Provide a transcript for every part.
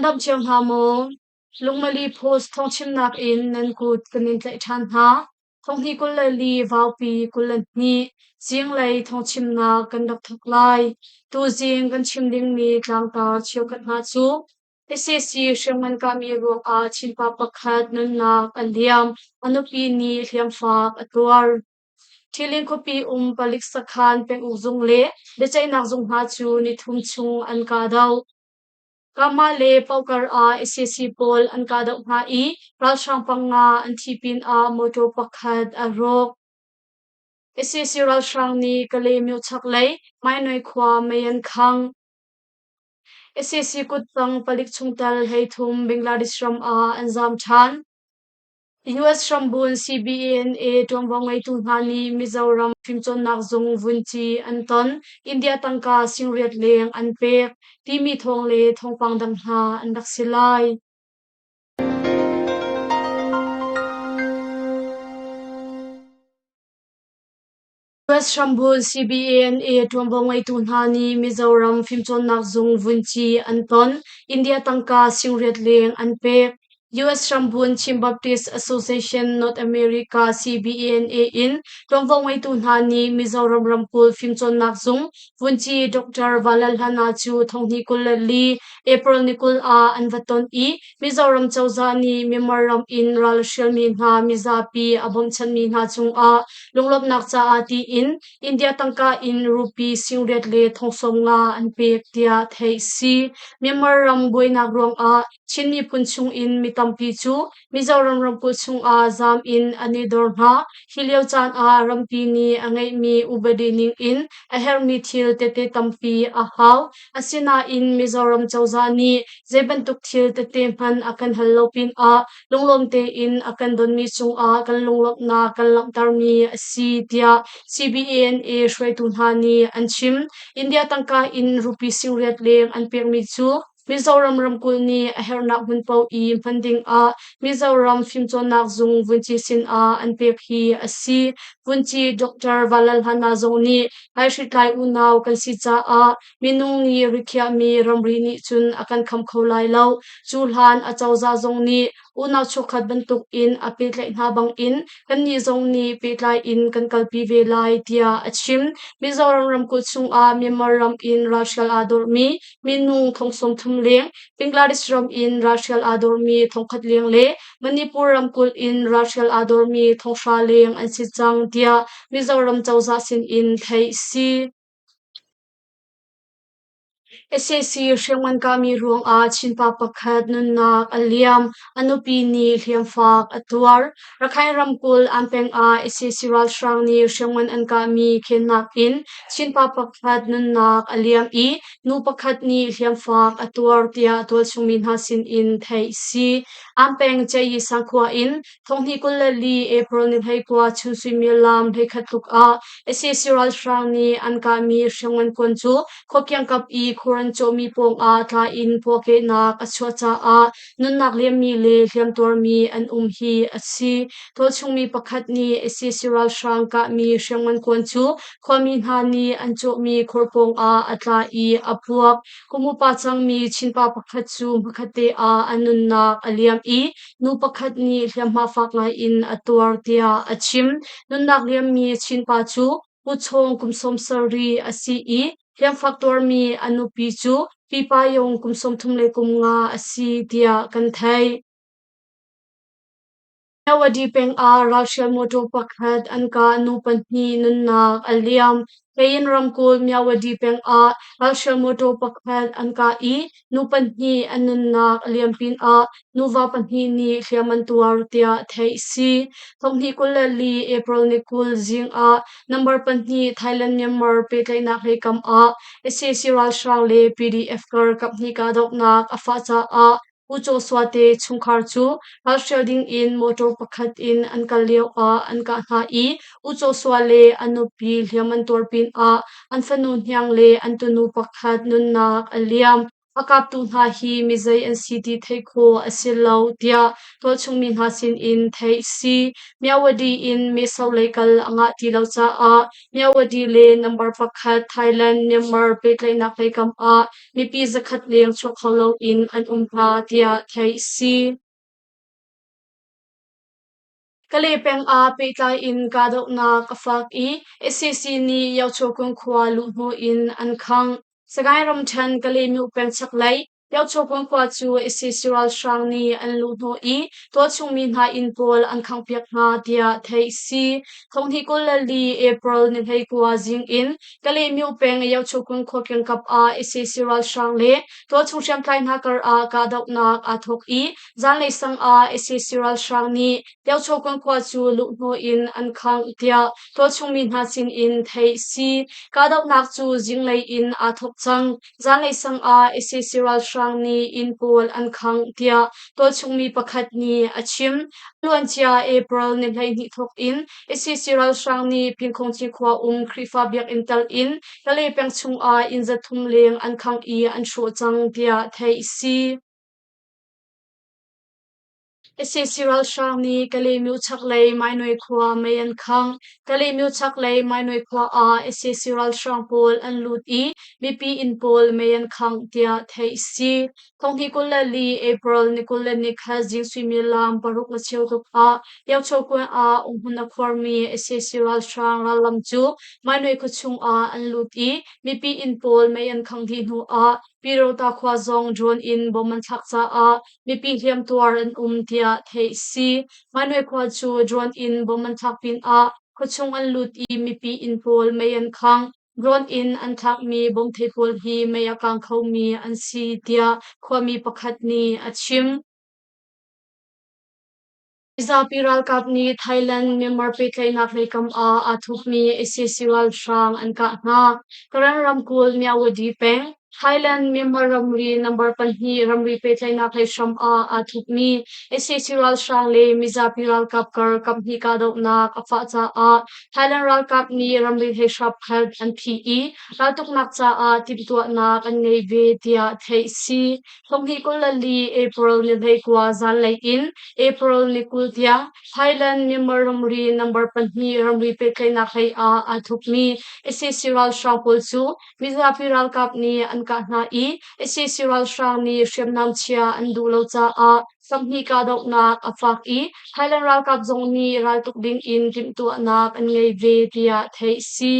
Nan dam cio hna maw? Lungmali Post thawngchimnak in nan kut kan in tlaih ṭhan hna. Thonghnih 24 Vaupi 22 zinglei thawngchimnak kan rak thawk lai. Tuzing kan chim dingmi tlangtar cheukhat hna cu sac hriamngan kahmi ruangah Chinpa pakhat nunnak a liam, a nupi nih hliamfak a tuar. Ṭhilin khuapi um palik sakhan penguk zung le biaceihnak zung hna cu nithum chung an kahdoh. Kamah le Paukar ah sac pawl an kahdoh hna i ralhrang panga an thi pinah mawṭaw pakhat a rawk. Sac ralhrang nih Kalaymyo chaklei Mainoi khua mei an khangh. Sac kuttang palik chungtel 33 Bangladesh ram ah an zaam ṭhan. US hrambun CBNA ṭuanvo ngeitu hna nih Mizoram fimcawnnak zung vunci an ton. India tangka 8,000 leng an pek timi thawng le thawngpang dang hna an rak si lai. US hrambun CBNA ṭuanvo ngeitu hna nih Mizoram fimcawnnak zung vunci an ton. India tangka 8,000 leng an pek. US hrambun Chin Baptist Association North America CBNA in ṭuanvo ngeitu hna nih Mizoram ramkulh fimcawnnak zung vunci Dr. Vanlalhlana cu 2024 April ni 20 ah an va ton i Mizoram cozah nih Myanmar ram in ral a hrialmi hna mizapi a bawmhchanhmi hna cungah lunglawmhnak caah tiin India tangka in rupee 8,000 le 90,000 an pek tiah theih si. Myanmar ram buainak ruangah Chin miphun chungin mi tampi cu Mizoram ramkulh chungah zaam in an i dor hna. Hi lio caan ah rampi nih a ngeihmi upadi ningin a herhmi thil tete tampi a hau. Asinain Mizoram cozah nih zei bantuk thil tete hmanh a kan hal lo pinah lunglawm tein a kan donmi cungah kan lunglawmhnak kan langhtermi a si tiah CBNA hruaitu hna nih an chim. India tangka in rupee 8,000 leng an pekmi cu Mizoram ramkulh nih a herhnak hmun paoh i hman dingah Mizoram Fimcawnnak Zung vunci sinah an pek hi a si. Vunci Dr. Vanlalhlana zong nih Laihritlai unau kan si caah minung nih rikhiahmi ramri nih cun a kan kham kho lai lo. Cu hlan acozah zong nih unau chuakkhat bantuk in a pehtlaih hna bangin kannih zong nih pehtlai in kan kalpi ve lai tiah a chim. Mizoram ramkulh chungah Myanmar ram in ralhrial aa dormi minung 30,000 leng, Bangladesh ram in ralhrial aa dormi 1,000 leng le Manipur ramkulh in ralhrial aa dormi 1,000 leng an si cang tiah Mizoram cozah sinin theih a si. Sac hriamngan kahmi ruangah Chinpa pakhat nunnak a liam. A nupi nih hliamfak a tuar. Rakhine ramkulh Ann peng ah sac ralhrang nih hriamngan an kahmi khennak in Chinpa pakhat nunnak a liam i nu pakhat nih hliamfak a tuar tiah tualchung mi hna sinin theih a si. Ann peng Ceyi sang khua in 2024 April ni 29 chun suimilam 11 tluk ah sac ralhrang nih an kahmi hriamngan kuan cu khua kiangkap i khur an cawhmi pawngah tla in puahkehnak a chuah caah nunnak liammi le hliamtuarmi an um hi a si. Tualchungmi pakhat nih sac ralhrang kahmi hriamngan kuan cu khuami hna nih an cawhmi khur pawngah a tla i a puak. Kum upa cangmi Chinpa pakhat cu hmakhatte ah a nunnak a liam i nu pakhat nih hliamhma fak ngaiin a tuar tiah a chim. Nunnak liammi Chinpa cu Puchawng kum 70 a si i hliamfak tuarmi a nupi cu Pipa Yong kum 35 a si tiah kan theih. Myawaddy peng ah ralhrial mawṭaw pakhat an kah nu pahnih nunnak a liam. Kayin ramkulh Myawaddy peng ah ralhrial mawṭaw pakhat an kah i nu pahnih an nunnak a liam pinah nuva pahnih nih hliam an tuar tiah theih a si. 2024 April ni 20 zing ah number pahnih Thailand-Myanmar pehtlaihnak leikam ah sac ralhrang le PDF kar kaphnih kahdohnak a fah caah U Caw Sua te chungkhar cu ralhrial dingin motor pakhat in an kal lioah an kah hna i U Caw Sua le a nupi hliam an tuar pinah an fanu hniang le an tunu pakhat nunnak a liam. A kaptu hna hi mizei an si ti theih khawh a si lo, tiah tualchung mi hna sinin theih a si. Myawaddy in Meso lei kal a ngah ti lo caah Myawaddy le number pakhat Thailand-Myanmar pehtlaihnak lei kam ah mipi 100 leng chuak kho loin an um hna, tiah theih a si. Kalay peng ah pehtlai in kahdohnak a fak i sac nih Yaochaw khua luhhnawh in an khangh. Sagaing ramṭhen Kalaymyo peng chaklei Yaochaw khua cu sac ralhrang nih an luhhnawh i tualchung mi hna inn pawl an khanghpiak hna tiah theih a si. 2024 April ni 29 zing in Kalaymyo peng Yaochaw khua kiangkap ah sac ralhrang le tualchung hriamtlai hna kar ah kahdohnak aa thawk i Zanlei sang ah sac ralhrang nih Tiochawkon khua cu luhhnawh in an khangh tiah tualchung mi hna sinin theih a si. Kahdohnak cu zinglei in aa thawk cang. Zanlei sang ah sac ralhrang nih inn pawl an khangh tiah tualchung mi pakhat nih a chim. A luancia April ni 12 thawk in sac ralhrang nih Pingkhongci khua um Khrihfa biakinn tal in Kalay peng chungah inn 300 leng an khangh i an hrawh cang tiah theih a si. Sac ralhrang nih Kalaymyo chaklei Mainoi khua mei an khangh. Kalaymyo chaklei Mainoi khua ah sac ralhrang pawl an lut i mipi inn pawl mei an khangh tiah theih a si. 2024 April ni 21 zing suimilam 6:15 tluk ah Yaochaw ah umhmun a khuarmi sac ralhrang rallam cu Mainoi khuachung ah an lut i mipi inn pawl mei an khangh dih hnu ah Pyidawta khua zong drone in bom an thlak caah mipi hliamtuar an um tiah theih a si. Mainwe khua cu drone in bom an thlak pinah khuachung an lut i mipi inn pawl mei an khang. Drone in an thlakmi bomthei pawl hi mei a kang khomi an si tiah khuami pakhat nih a chim. Mizapi ralkap nih Thailand Myanmar pehtlaihnak lei kam ah aa thupmi sac ralhrang an kah hna. Karen ramkulh Myawaddy peng, Thailand Myanmar ramri number 2 ramri pehtlaihnak lei hram ah aa thupmi sac ralhrang le mizapi ralkap kar kaphnih kahdohnak a fah caah Thailand ralkap nih ramri hlei hrap khat an phih i raltuknak caah timhtuahnak an ngei ve tiah theih a si. 2024 April ni 29 zanlei in April ni 20 tiang Thailand Myanmar ramri number 2 ramri pehtlaihnak hlei ah aa thupmi sac ralhrang pawl cu mizapi ralkap nih an kah hna i sac ralhrang nih hriamnam chia an duh lo caah sahmi kahdohnak a fak i Thailand ralkap zong nih raltuk ding in timhtuahnak an ngei ve tiah theih a si.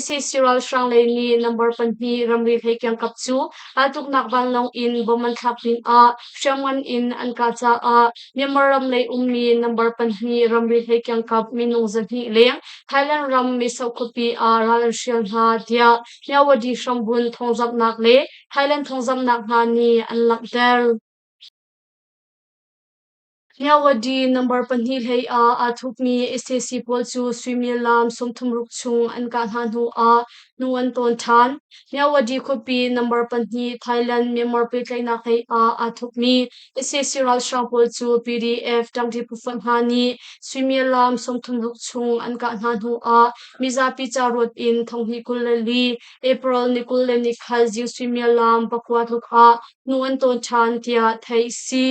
Sac ralhrang lei nih number 2 ramri hlei kiangkap cu raltuknak vanlawng in bom an thlak pinah hriamngan in an kah caah Myanmar ram lei ummi number 2 ramri hlei kiangkap minung 200 leng Thailand ram Mesok khuapi ah ral an hrial hna tiah Myawaddy hrambun thawngzamhnak le Thailand thawngzamhnak hna nih an langhter. Myawaddy number 2 hlei ah aa thupmi sac pawl cu suimilam 36 chung an kah hna hnu ah hnu an tawn ṭhan. Myawaddy khuapi number 2 Thailand Myanmar pehtlaihnak hlei ah aa thupmi sac ralhrang pawl cu PDF ṭangṭi phufonh hna nih suimilam 36 chung an kah hna hnu ah mizapi ca ruat in 2024 April ni 21 zing suimilam 9 tluk ah hnu an tawn ṭhan tiah theih a si.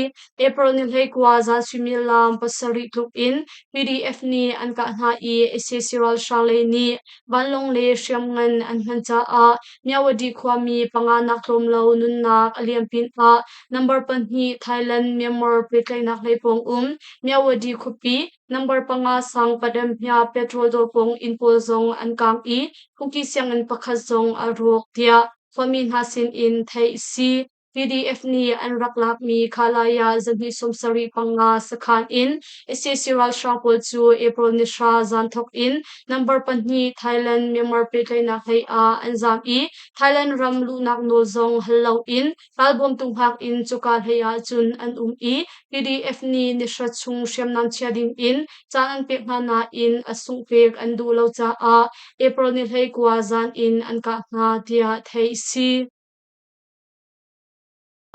April ni 29 zan suimilam 7 tluk in PDF nih an kah hna i sac ralhrang lei nih vanlawng le hriamngan an hman caah Myawaddy khuami panga nak tlawm lo nunnak a liam pinah number 2 Thailand Myanmar pehtlaihnak lei pawng um Myawaddy khuapi number 5 sang Padamhia petrol dawr pawng inn pawl zong an kaang i phungki sianginn pakhat zong a rawk tiah khuami hna sin in theih a si. PDF nih an rak lakmi Khalaya 275 sakhan in sac ralhrang pawl cu April ni 9 zan thawk in number 2 Thailand Myanmar pehtlaihnak hlei ah an zaam i Thailand ram luhnak nawl zong hal loin ralbawmtu hngak in cuka hlei ah cun an um i PDF nih ni hra chung hriamnam chia ding in caan an pek hna nain a sungh pek an duh lo caah April ni 29 zan in an kah hna tiah theih a si.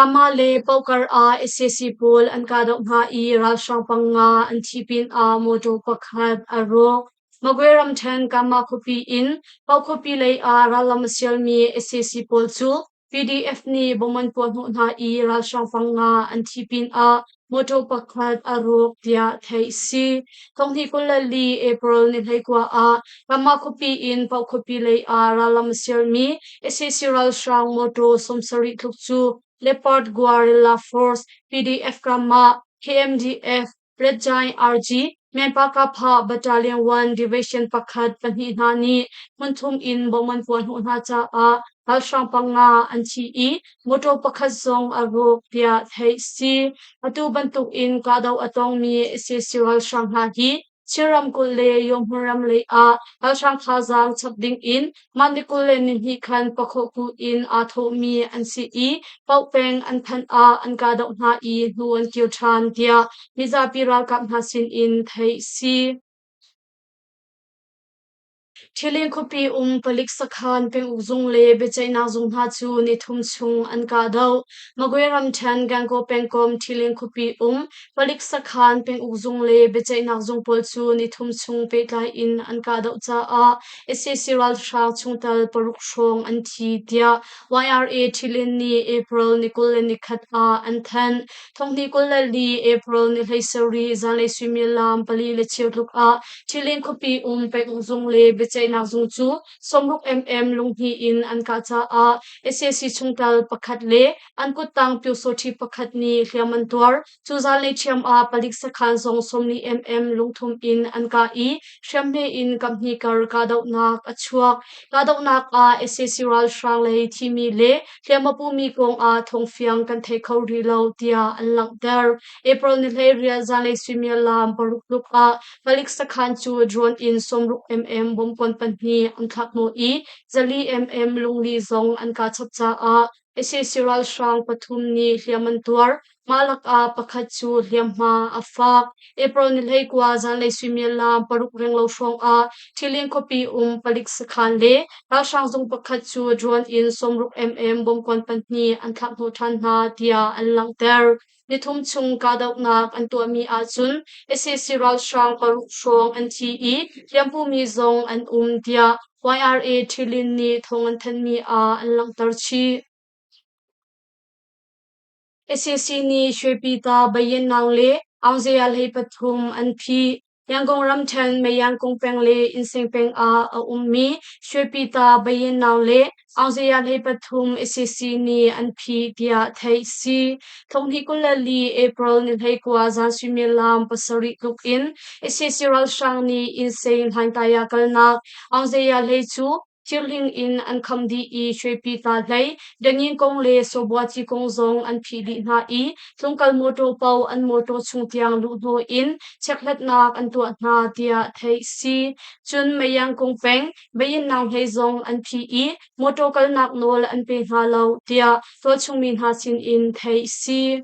Amah le Pohkar ah sac pawl an kahdoh hna i ralhrang panga an thi pinah mawṭaw pakhat a rawk. Magwe ramṭhen Kama khuapi in Poh khuapi lei ah rallam a sialmi sac pawl cu. PDF nih bomb an puahhnawh hna i ralhrang panga an thi pinah motor pakhat a rawk tiah theih a si. Thonghnih 24 April ni 19 ah Ramah khuapi in Pauh khuapi lei ah rallam a sialmi sac ralhrang motor 70 tluk cu Leopard Guerrilla Force, PDF Ramah, KMDF, Red Giant RG, Myanpakapha Battalion 1 Division pakhat pahnih hna nih hmunthum in bomb an puahhnawh hna caah ralhrang panga an thi i motor pakhat zong a rawk tiah theih a si. Atu bantuk in kahdoh a tongmi sac ralhrang hna hi Chin ramkulh le Yawhmun ram lei ah ralhrang thazaang chap ding in mah ni 22 khan Pakhawhku in aa thawhmi an si i Paoh peng an phanh ah an kahdoh hna i hnu an kir ṭhan tiah mizapi ralkap hna sin in theih a si. Ṭhilin khuapi um palik sakhan penguk zung le biaceihnak zung hna cu nithum chung an kahdoh. Magwe ramṭhen Gangaw pengkomh Ṭhilin khuapi um palik sakhan penguk zung le biaceihnak zung pawl cu nithum chung pehtlai in an kahdoh caah sac ralhrang chungtel paruk hrawng an thi tiah YRA Ṭhilin nih April ni 21 ah an thanh. Thonghnih 24 April ni 17 zanlei suimilam pali le cheu tluk ah Ṭhilin khuapi um penguk zung le biaceihnak zung cu 60 mm lunghnih in an kah caah sac chungtel pakhat le an kuttang pyusawṭhi pakhat nih hliam an tuar. Cu zanlei ṭhiam ah palik sakhan zong 40 mm lungthum in an kah i hriamhme in kaphnih kar kahdohnak a chuak. Kahdohnak ah sac ralhrang lei thimi le hliam a pumi kong ah thawngfiang kan thei kho rih lo tiah an langhter. April ni 18 zanlei suimilam paruk tluk ah palik sakhan cu drone in 60 mm bomb pahnih an thlak hnawh i 4 mm lungli zong an kah chap caah sac ralhrang pathum nih hliam an tuar. Mah lakah pakhat cu hliamhma a fak. April ni 19 zanlei suimilam paruk renglo hrawng ah Ṭhilin khuapi um palik sakhan le ralhrang zung pakhat cu drone in 60 mm bomb pahnih an thlak hnawh ṭhan hna tiah an langhter. Nithum chung kahdohnak an tuahmi ahcun sac ralhrang paruk hrawng an thi i hliampumi zong an um tiah YRA Ṭhilin nih thawng an thanhmi ah an langhter chih. Sac nih Shwepyita Bayinnang le Aungzaya hlei pathum an phih. Yangon ramṭhen Mayangkung peng le Insein peng ah a ummi Shwepyita Bayinnang le Aungzaya hlei pathum sac nih an phih tiah theih a si. Thonghnih 24 April ni 19 zan suimilam pasarih tluk in sac ralhrang nih Insein Hlaingtaya kalnak Aungzaya hlei cu Thirhling in an kham dih i Shwepyita hlei, Dangin kong le Sawbuaci kong zong an phih dih hna i tlungkal mawṭaw paoh an mawṭaw chung tiang luhhnawh in chekhlatnak an tuah hna tiah theih a si. Cun Mayangkung peng Bayinnang hlei zong an phih i mawṭaw kalnak nawl an pe hna lo tiah tualchung mi hna sin in theih a si.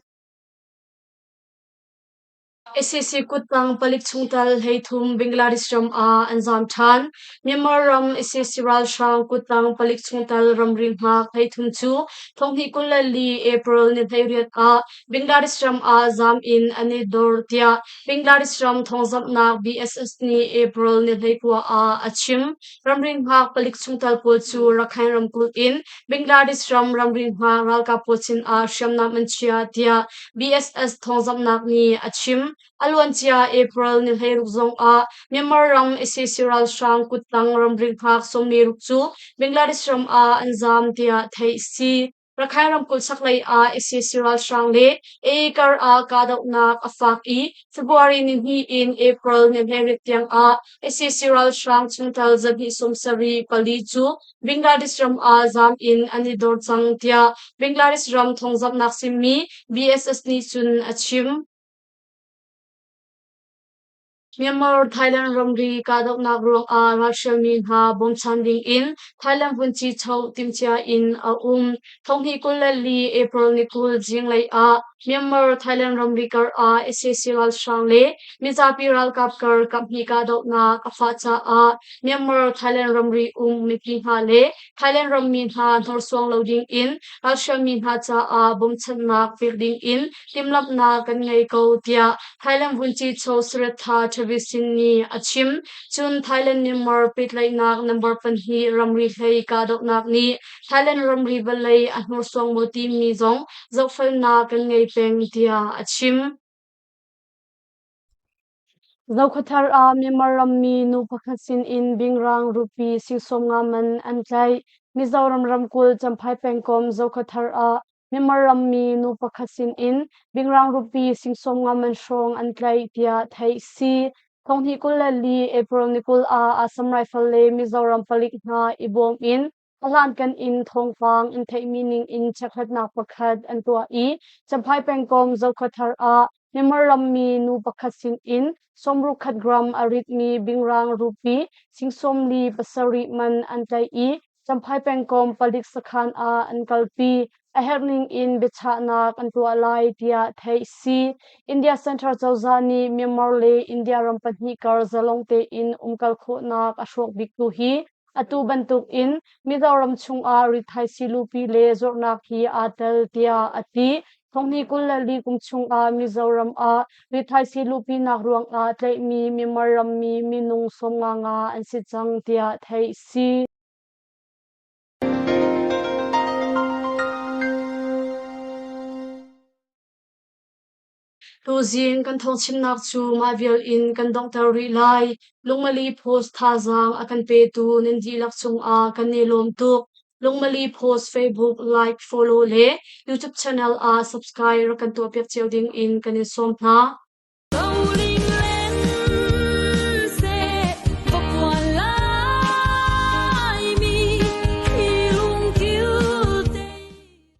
Sac kuttang palik chungtel 33 Bangladesh ram ah an zaam ṭhan. Myanmar ram sac ralhrang kuttang palik chungtel ramri hngak 33 cu thonghnih 24 April ni 18 ah Bangladesh ram ah zaam in an i dor tiah Bangladesh ram thawngzamhnak BSS nih April ni 19 ah a chim. Ramri hngak palik chungtel pawl cu Rakhine ramkulh in Bangladesh ram ramri hngak ralkap pawl sinah hriamnam an chia tiah BSS thawngzamhnak nih a chim. A luancia April ni 16 zong ah Myanmar ram sac ralhrang kuttang ramri hngak 16 cu Bangladesh ram ah an zaam tiah theih a si. Rakhine ramkulh chaklei ah sac ralhrang le AA kar ah kahdohnak a fak i February ni hnih in April ni 18 tiang ah sac ralhrang chungtel 274 cu Bangladesh ram ah zaam in an i dor cang tiah Bangladesh ram thawngzamhnak simi BSS nih cun a chim. Myanmar Thailand ramri kahdohnak ruangah ralhrialmi hna bawmchan dingin Thailand vunci choh timhcia in a um. Thonghnih 24 April ni 20 zinglei ah Myanmar Thailand ramri kar ah sac ralhrang le mizapi ralkap kar kaphnih kahdohnak a fah caah Myanmar Thailand ramri um mipi hna le Thailand rammi hna hnorsuang lo ding in ralhriammi hna caah bawmchanhnak pek ding in timhlamhnak kan ngei ko tiah Thailand Vuncicho Srettha Thavisin nih a chim. Cun Thailand Myanmar pehtlaihnak number pahnih ramri hlei kahdohnak nih Thailand ramri vawlei a hnursuang maw timi zong zohfelnak kan ngei peng tiah a chim. Zokhawthar ah Myanmar rammi nu pakhat sinin bingrang rupi 75 man an tlaih. Mizoram ramkulh Champhai pengkomh Zokhawthar ah Myanmar rammi nu pakhat sinin bingrang rupi 50 man hrawng an tlaih tiah theih si. Thonghnih 24 April ni 20 ah Assam Rifle le Mizoram palik hna i bawm in a hlankan in thawngpang an theihmi ning in chekhlatnak pakhat an tuah i Champhai pengkomh Zokhawthar ah Myanmar rammi nu pakhat sin in 60 gram a ritmi bingrang rupi 47 man an tlaih i Champhai pengkomh palik sakhan ah an kalpi. A herh ning in biachahnak an tuah lai tiah theih si. India Central cozah nih Myanmar le India ram pahnih kar zalong tein umkal khawhnak a hrawk biktu hi atu bantuk in Mizoram chungah rithaisii lupi le zuarhnak hi aa tel tiah a ti. Thonghnih 24 kum chungah Mizoram ah rithaisii lupinak ruangah tlaihmi Myanmar rammi minung 55 an si cang tiah theih si. Tuzing kan thawngchimnak cu mah vial in kan donghter rih lai. Lungmali Post thazaang a kan petu nan dihlak cungah kan i lawm tuk. Lungmali Post Facebook like, follow le YouTube channel ah subscribe rak kan tuahpiak cio ding in kan in sawm hna.